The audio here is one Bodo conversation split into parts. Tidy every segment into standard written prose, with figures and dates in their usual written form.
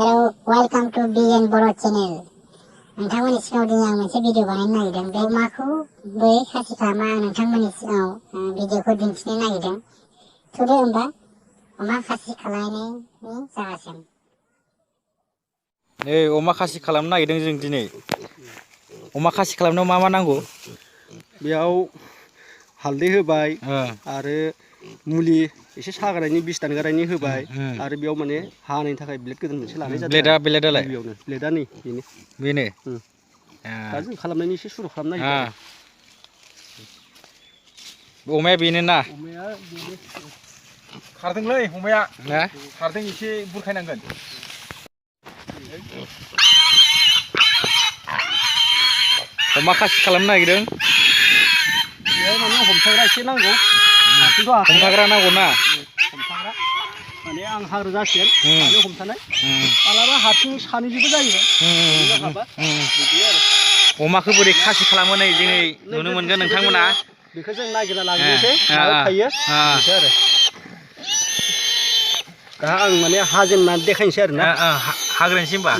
Hello, welcome to BN Boro Channel. नोंथांमोननि सिगाङाव दिनै आं मोनसे भिडिअ बानायनो नागिरदों। बे अमाखौ बोरै खासि खालामो आं नोंथांमोननि सिगाङाव भिडिअखौ दिन्थिनो नागिरदों। थुदो होमबा अमा खासि खालामनायनि जागासिम। नै अमा खासि खालामनो नागिरदों जों दिनै। अमा खासि खालामनायाव मा मा नांगौ? बेयाव हालदै होबाय आरो मुलि एसे सागारनायनि बिस दानगारनायनि होबाय आरो बेयाव माने हानायनि थाखाय ब्लेड गोदान मोनसे लानाय जादों। ब्लेडालाय गिबियावनो ब्लेडा नै बेनो दा जों खालामनायनि एसे सुरु खालामनो नागिरदों। अमाया बेनो ना? अमाया बेनो। खारदोंलै अमाया खारदों, एसे बुरखायनांगोन। अमा खासि खालामनो नागिरदों। बेहाय माने हमथाग्रा एसे नांगौ। हमथाग्रा नांगौ ना? हमथाग्रा माने आं हाग्रा जासिगोन माने हमथानाय मालाबा हारसिं सानैजोंबो जायो। अमाखौ बोरै खासि खालामो नै दिनै नुनो मोनगोन नोंथांमोना। बेखौ जों नागिरना लाग्रोनोसै मायाव थायो बेखौ आरो दा आं माने हाजेननानै देखायनोसै आरो ना। हाग्रोनोसै होनबा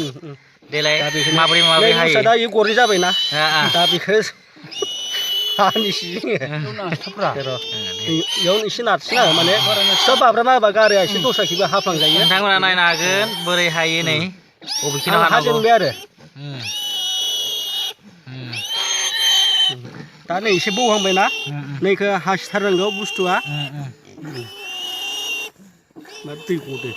देलाय माबोरै हायो। दा इयो गरनै जाबायना, दा बेखौ हानिसै जोङो। इयावनो एसे नारसिना माने फिसा बाब्राना होबा गारिया एसे दस्राखिबो हाफ्लांजायो। नोंथांमोना नायनो हागोन बोरै हायो नै बबेखिनियाव हानांगौ। हाजेनबाय आरो दा नै एसे बौहांबायना, नैखौ हासिथारनांगौ बुस्थुआ। दै गदो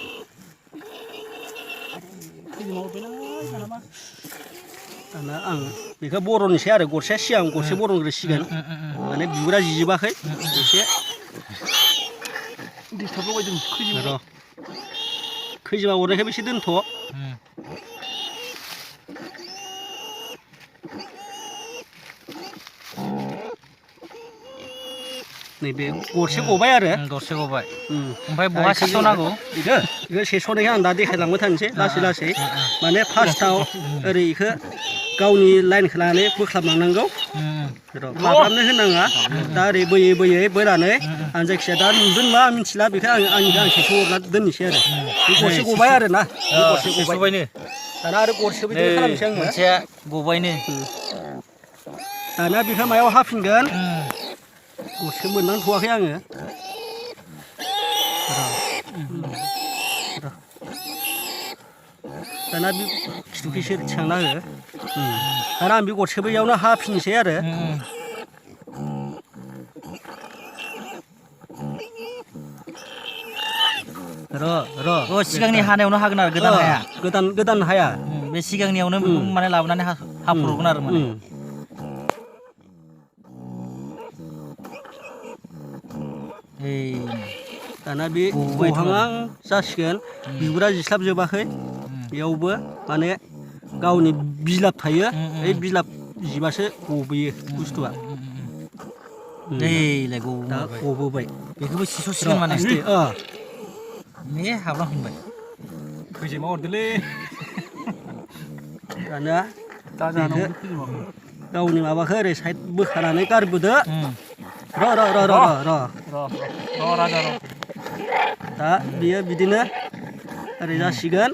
दाना आं बेखौ बर'नोसै आरो गरसेया सिगां गरसे बर'नग्रोसिगोन माने बिगुरा जिजोबाखै एसे दिस्टार्ब लगायदों। खैजिमा अरनायखौबो एसे दोनथ'। नैबे गरसे गबाय आरो दरसे गबाय। ओमफ्राय बहा सेस'नांगौ? बेखौ सेस'नायखौ आं दा देखायलांबाय थानोसै लासै लासै। माने फार्स्टआव ओरै इखौ गावनि लाइनखौ लानानै बोख्लाबलांनांगौ। माबानो होनाङा। दा ओरै बोयै बोयै बोनानै आं जायखिजाया दा नुदों मा आं मिथिला, बेखौ आं सेस' हरना दोननोसै आरो बे गरसे गबाय आरो ना। गरसे गबायनो दाना आरो गरसे बिदिनो खालामनोसै आङो। मोनसेया गबायनो दाना बेखौ मायाव हाफिनगोन? गरसे मोननांथ'वाखै आङो। दाना बे खिथुखैसो थिखांना हो। दाना आं बे गरसेबो इयावनो हाफिननोसै आरो। सिगांनि हानायावनो हागोन आरो गोदान हाया। गोदान हाया। बे सिगांनियावनो बेखौ माने लाबोनानै हाफुरगोन आरो माने। दाना बे गहांआं जासिगोन, बिगुरा जिस्लाबजोबाखै। बेयावबो माने गावनि बिलाब थायो, बे बिलाब जिबासो गबोयो बुस्थुआ। दा गबोबाय। बेखौबो सेस'सिगोन माने। नै हाबलांफिनबाय। खैजिमा अरदोंलै। दाना गावनि माबाखौ ओरै साइड बोखानानै गारबोदो। दा बियो बिदिनो ओरै जासिगोन।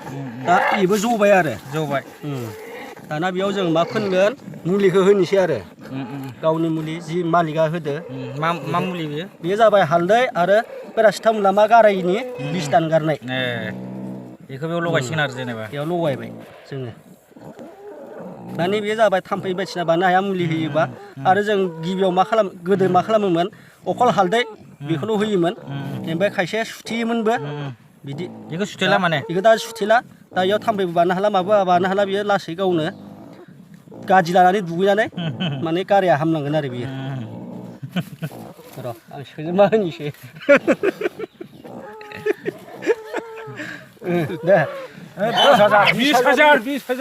दा बेबो जबाय आरो। जबाय। दाना बेयाव जों मा फोनगोन? मुलिखौ होनोसै आरो। गावनि मुलि जि मालिकआ होदो। मा मुलि बेयो? बेयो जाबाय हालदै आरो पेरासिटामला मा गारायनि बिस दानगारनाय। बेखौ बेयाव लगायसिगोन आरो जेनेबा। बेयाव लगायबाय जोङो। माने बेयो जाबाय थाम्फै बायदिसिना बानो हाया मुलि होयोबा। आरो जों गिबियाव गोदो मा खालामोमोन? अखल हालदै बेखौल' होयोमोन। ओमफ्राय खायसे सुथेयोमोनबो बिदि। बेखौ सुथेला माने? बेखौ दा सुथेला। दा बेयाव थाम्फैबो बानो हाला, माबो बानो हाला, बियो लासै गावनो गादि लानानै दुगैनानै माने गाराया हामलांगोन आरो बियो। र' आं सोजोबना होनोसै। दे 20,000